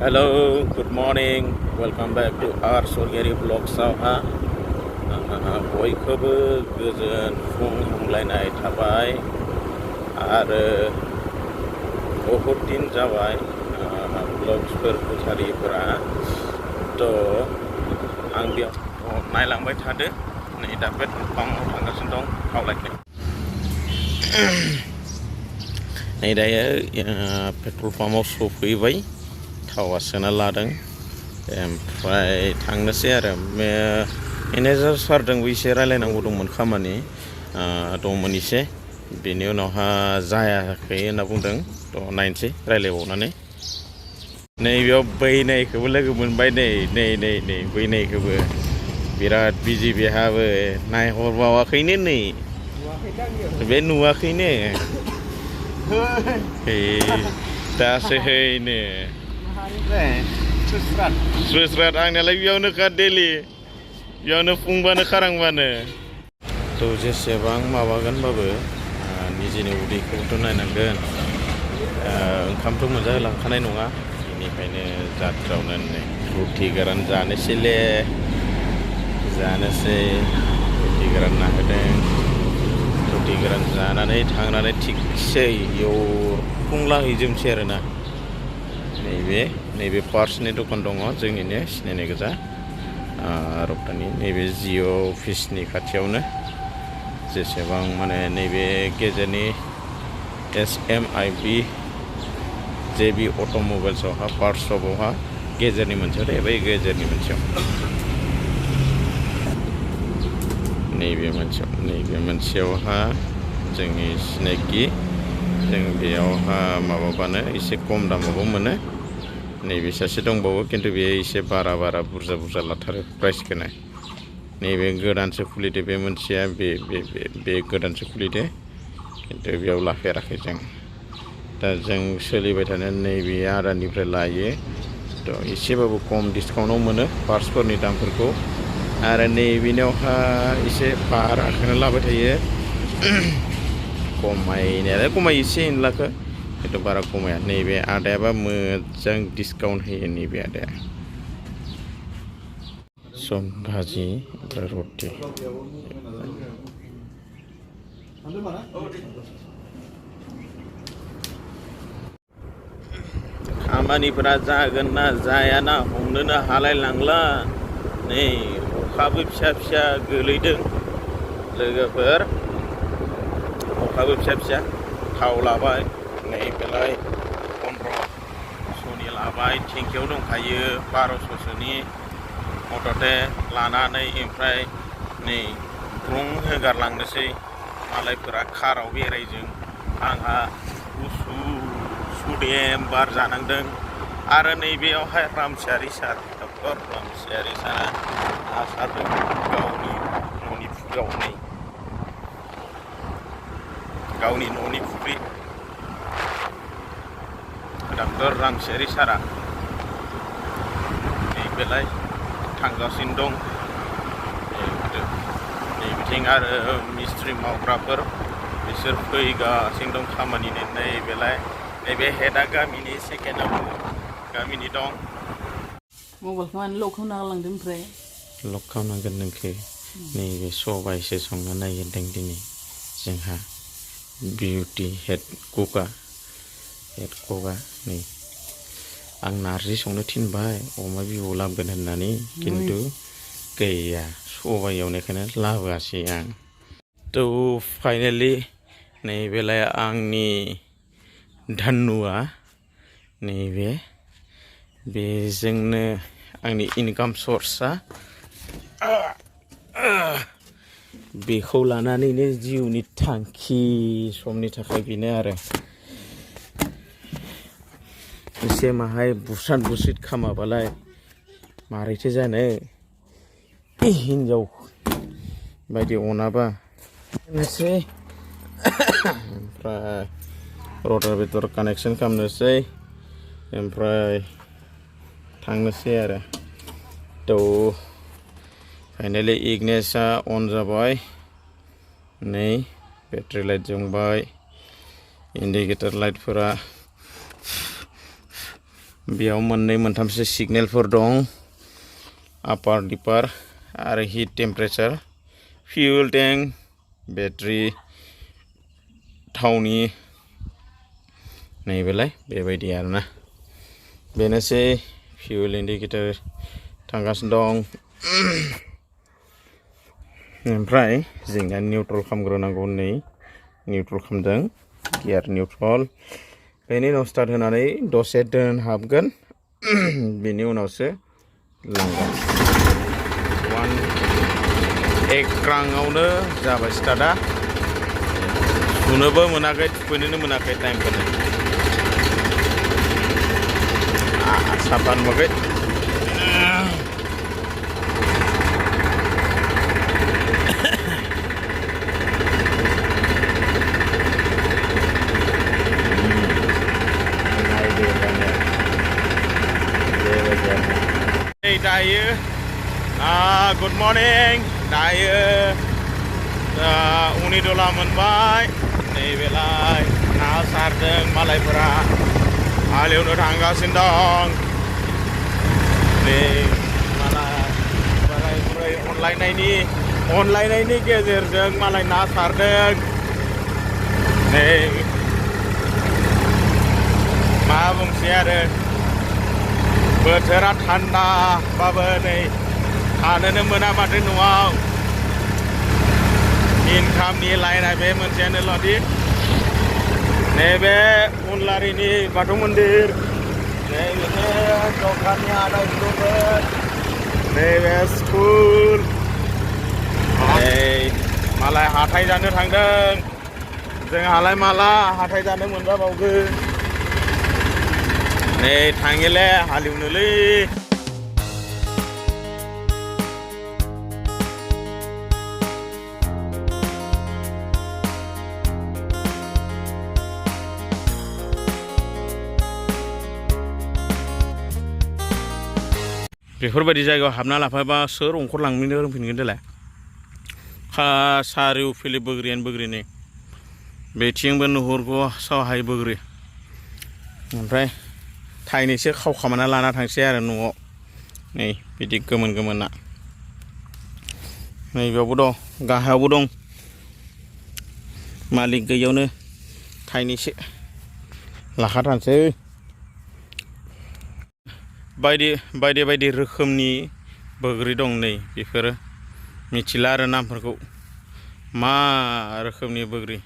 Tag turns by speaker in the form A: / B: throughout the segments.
A: Hello, good morning. Welcome back to Rswargiary vlogs. बयखौबो गोजोन फुं हामलायनाय थाबाय आरो बहुत दिन जाबाय vlogsफोर फोसारिफोरा आं बेयाव नायलांबाय थादो नै दा पेट्रल पाम्पआव थांगासिनो दं खावलायनो नै दायो पेट्रल पाम्पआव सफैबाय थावा सोना लादों ओमफ्राय थांनोसै आरो मेनेजार सारजोंबो एसे रायलायनांगौ दंमोन खामानि दंमोन एसे बेनि उनावहा जायाखै होनना बुंदों नायनोसै रायलायबावनानै नैबेयाव बैनायखौबो लोगो मोनबाय नै बैनायखौबो बिराद बिजि बेहाबो नायहरबावाखैनो नै बे नुवाखैनो दासो हैनो स्रुस्राट आंनियालाय बेयावनोखा दैलि बेयावनो फुंबानो खारांबानो जेसेबां माबागोनबाबो निजेनि उदैखौथ' नायनांगोन ओंखामथ' मोनजाहोलांखानाय नङा बेनिखायनो जात्रावनो रुटि गोरान जानोसै रुटि गोरान नाहोदों रुटि गोरान जानानै थांनानै थिगसे एवफुंलाहैजोबसै आरोना नैबे पार्सनि दखान दङ जोंनिनो सिनायनाय गोजा रक्तानि नैबे जिअ अफिसनि खाथियावनो जेसेबां माने नैबे गेजेरनि SMIB JB अट'मबाइल्सआवहा पार्ट्स शपआवहा गेजेरनि मोनसेयाव बै गेजेरनि मोनसेयाव नैबे मोनसेयावहा जोंनि सिनायथि जों बेयावहा माबाबानो एसे खम दामावबो मोनो नैबे सासे दंबावो खिन्थु बेयो एसे बारा बुरजा लाथारो प्राइसखौनो नैबे गोदानसो खुलिदो बे मोनसेया बे गोदानसो खुलिदो खिन्थु बेयाव लाफेराखै जों दा जों सोलिबाय थानाय नैबे आदानिफ्राय लायो एसेबाबो खम डिसकाउन्टआव मोनो पार्ट्सफोरनि दामफोरखौ आरो नैबेनियावहा एसे बाराखौनो लाबाय थायो खमायनायालाय खमायो एसे एनलाखौ खिन्थु बारा खमाया नैबे आदायाबा मोजां डिसकाउन्ट होयो नैबे आदाया सम भाजि ओमफ्राय रुटि खामानिफोरा जागोन ना जायाना हमनोनो हालायलांला नै अखाबो फिसा गोलैदों लोगोफोर अखाबो फिसा थाव लाबाय नैबेलाय 1500नि लाबाय टेंकियाव दंखायो 1200सोनि मथथे लानानै ओमफ्राय नै ब्रुं होगारलांनोसै मालायफोरा काराव बेरायजों आंहा गुसु सुदेम बार जानांदों आरो नैबेयावहाय रामसियारि सार डक्टर रामसियारि सारा आसारदों गावनि न'नि फुख्रि डक्टर रामसियारि सारा नैबेलाय थांगासिनो दं नैबिथिं आरो मिस्ट्रि मावग्राफोर बिसोर फैगासिनो दं खामानिनि नैबे हेडआ गामिनि सेकेन्डआव गामिनि दं
B: मबाइलखौ मानो लक खालामना गालांदों ओमफ्राय
A: लक खालामनांगोन नोंखौ नैबे सबायसो संनो नागिरदों दिनै जोंहा बिउटि हेड कुकआ नै आं नारजि संनो थिनबाय अमा बिबु लाबोगोन होननानै खिन्थु गैया सबाय एवनायखौनो लाबोआसै आं फाइनालि नैबेलाय आंनि धानुआ नैबे बेजोंनो आंनि इनकाम सर्सआ बेखौ लानानैनो जिउनि थांखि समनि थाखाय बेनो आरो एसे माहाय बुस्रिद खामाबालाय मारैथो जानो हिनजाव बायदि अनाबा होनोसै ओमफ्राय रटार बेटर कानेक्सन खालामनोसै ओमफ्राय थांनोसै आरो फाइनालि इगनेसआ अन जाबाय नै बेटारि लाइट जोंबाय इन्डिकेटर लाइटफोरा बेयाव मोननै मोनथामसो सिगनेलफोर दं आपार डिपार आरो हिट टेम्पारेचार फिउल टेंक बेटारि थावनि नैबेलाय बेबायदि आरोना बेनोसै फिउल इन्डिकेटर थांगासिनो दं ओमफ्राय जों दा निउट्रल खालामग्रोनांगौ नै निउट्रल खालामदों गियार निउट्रल बेनि उनाव स्टार्ट होनानै दसे दोनहाबगोन बेनि उनावसो लांगोन एग्राङावनो जाबाय स्टार्टआ सुनोबो मोनाखै थुखैनोनो मोनाखै टाइमखौनो साफा नुवाखै दायो गुड मर्निं दायो उनिदला मोनबाय नैबेलाय ना सारदों मालायफोरा हालेवनो थांगासिनो दं नै मालाय बोराय बुरै अनलायनायनि गेजेरजों मालाय ना सारदों नै मा बुंसै आरो बोथोरा थान्दाबाबो नै थानोनो मोना माथो न'आव इनकामनि लाइना बे मोनसेयानोल'दि नैबे उनलारिनि बाथौ मन्दिर नैबे दखाननि आदाय दंमोन नैबे स्कुल नै मालाय हाथाय जानो थांदों जोंहालाय माला हाथाय जानो मोनजाबावगोन नै थाङोले हालेवनोलै बेफोरबायदि जायगायाव हाबना लाफाबा सोर ओंखारलांनो रोंफिनगोन देलाय सारिउ फिलि बोग्रियानो बोग्रिनि बेथिंबो नुहुरगौ सहाय बोग्रि ओमफ्राय थाइनैसो खावखामाना लाना थांसै आरो न'आव नै बिदि गोमोन गोमोना नैबेयावबो दं गाहायावबो दं मालिक गैयियावनो थाइनैसो लाखाथारसै बायदि रोखोमनि बोग्रि दं नै बेफोरो मिथिला आरो नामफोरखौ मा रोखोमनि बोग्रि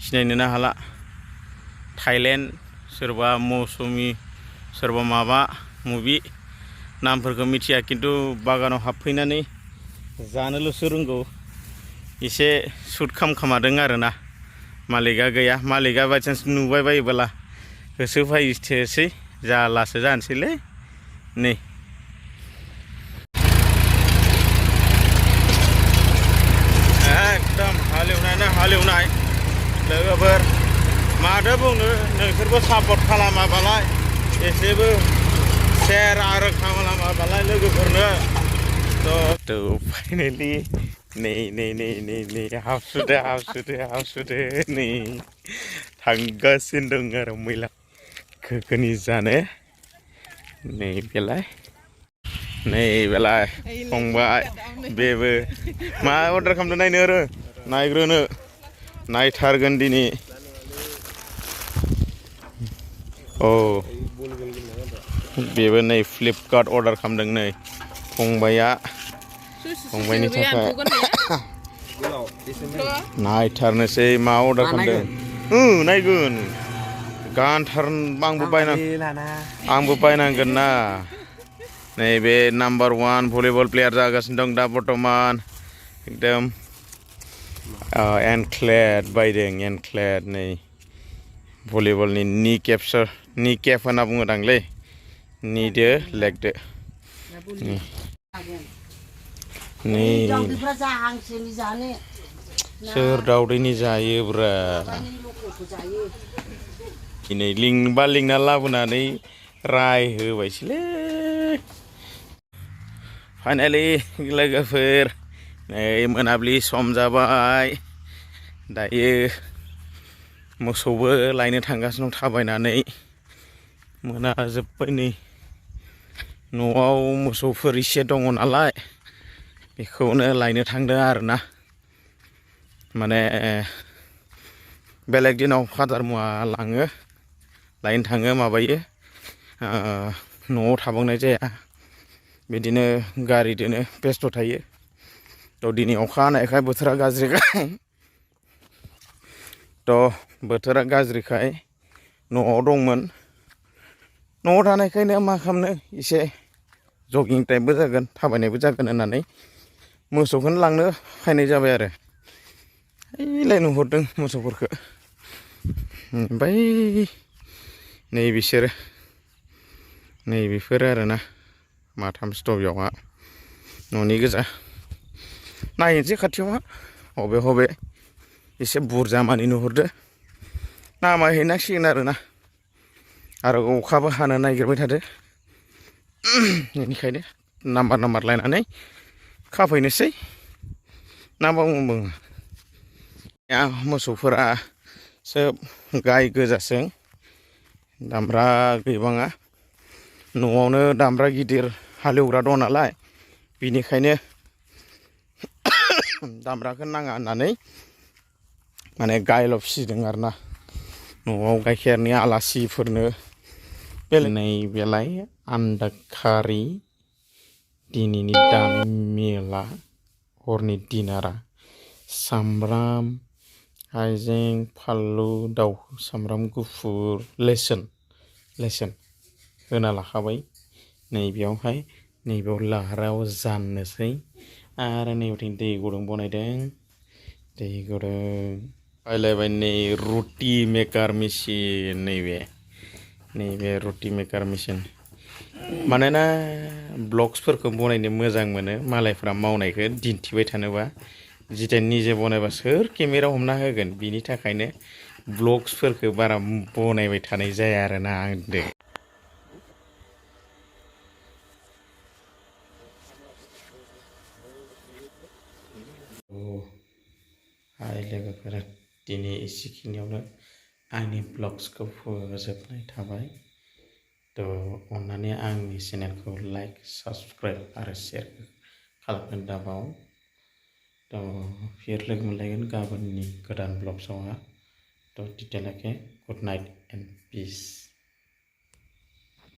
A: सिनायनोनो हाला थाइलेण्ड सोरबा मौसुमि सोरबा माबा मुबि नामफोरखौ मिथिया खिन्थु बागानाव हाबफैनानै जानोल'सो रोंगौ एसे सुट खामखामादों आरोना मालिकआ गैया मालिकआ बायचान्स नुबाय बायोबोला होसोफायसै जालासो जानोसैलै नै एकदम हालेवनाय लोगोफोर माथो बुंनो नोंसोरबो सापर्ट खालामाबालाय एसेबो शेयार आरो खालामाबालाय लोगोफोरनो थ' फाइनेलि नै हाबसुदो नै थांगासिनो दं आरो मैला खोखोनि जानो नैबेलाय फंबाय बेबो मा अर्डार खालामदों नायनो आरो नायग्रोनो नायथारगोन दिनै औ बेबो नै फ्लिपकार्ट अर्डार खालामदों नै फंबायनि थाखाय नायथारनोसै मा अर्डार खालामदों नायगोन गानथार आंबो बायनांगोन ना नैबे नाम्बार 1 भलिबल प्लेयार जागासिनो दं दा बर्थमान एकदम एनक्लेड बायदों एनक्लेड नै भलिबलनि नि केप होनना बुङो दांलै निदो लेगदो नै सोर दाउदैनि जायोब्रा दिनै लिंना लाबोनानै रायहोबायसैलै फाइनालि लोगोफोर नै मोनाबिलि सम जाबाय दायो मोसौबो लायनो थांगासिनो दं थाबायनानै मोनाजोब्बाय नै न'आव मोसौफोर एसे दङ नालाय बेखौनो लायनो थांदों आरोना माने बेलेग दिनाव आदार मुवा लाङो लायनो थाङो माबायो न'आव थाबांनाय जाया बिदिनो गारिजोंनो बेस्थ' थायो थ' दिनै अखा हानायखाय बोथोरा गाज्रिखाय थ' बोथोरा गाज्रिखाय न'आव दंमोन न'आव थानायखायनो मा खालामनो एसे जगिं टाइपबो जागोन थाबायनायबो जागोन होननानै मोसौखौनो लांनो फैनाय जाबाय आरो ओइलाय नुहुरदों मोसौफोरखौ ओमफ्राय नै बिसोरो नैबेफोर आरोना माथामसो दं बेयावहा न'नि गोजा नायनोसै खाथियावहा हबे एसे बुरजा मानि नुहुरदो नामायहैनांसिगोन आरोना आरो अखाबो हानो नागिरबाय थादो बेनिखायनो नाम्बार लायनानै खाफैनोसै ना बुङो मोसौफोरा सोब गाय गोजासों दामब्रा गैबाङा न'आवनो दामब्रा गिदिर हालेवग्रा दं नालाय बिनिखायनो दामब्राखौ नाङा होननानै माने गायल' फिसिदों आरोना न'आव गाइखेरनि आलासिफोरनो बेलाय आन्दाखारि दिनैनि दानि मेला हरनि दिनारा सामब्राम हाइजें फानलु दाउ सामब्राम गुफुर लेसोन होना लाखाबाय नैबेयावहाय नैबेयाव लाहाराव जाननोसै आरो नैबेथिं दै गुदुं बनायदों दै गुदुं बायलायबाय नै रुटि मेकार मेचिन नैबे रुटि मेकार मेचिन मानोना ब्लग्सफोरखौ बनायनो मोजां मोनो मालायफ्रा मावनायखौ दिन्थिबाय थानोबा जिथिया निजे बनायबा सोर केमेरा हमना होगोन बिनि थाखायनो ब्लग्सफोरखौ बारा बनायबाय थानाय जाया आरोना आंदो हाय लोगोफोर दिनै एसेखिनियावनो आंनि ब्लग्सखौ फोजोबनाय थाबाय थ' अन्नानै आंनि चेनेलखौ लाइक साबसक्राइब आरो शेयार खालामनो दाबाव थ' फिर लोगो मोनलायगोन गाबोननि गोदान ब्लग्सआवहा थ' तिथियालागै गुड नाइट एन्ड पिस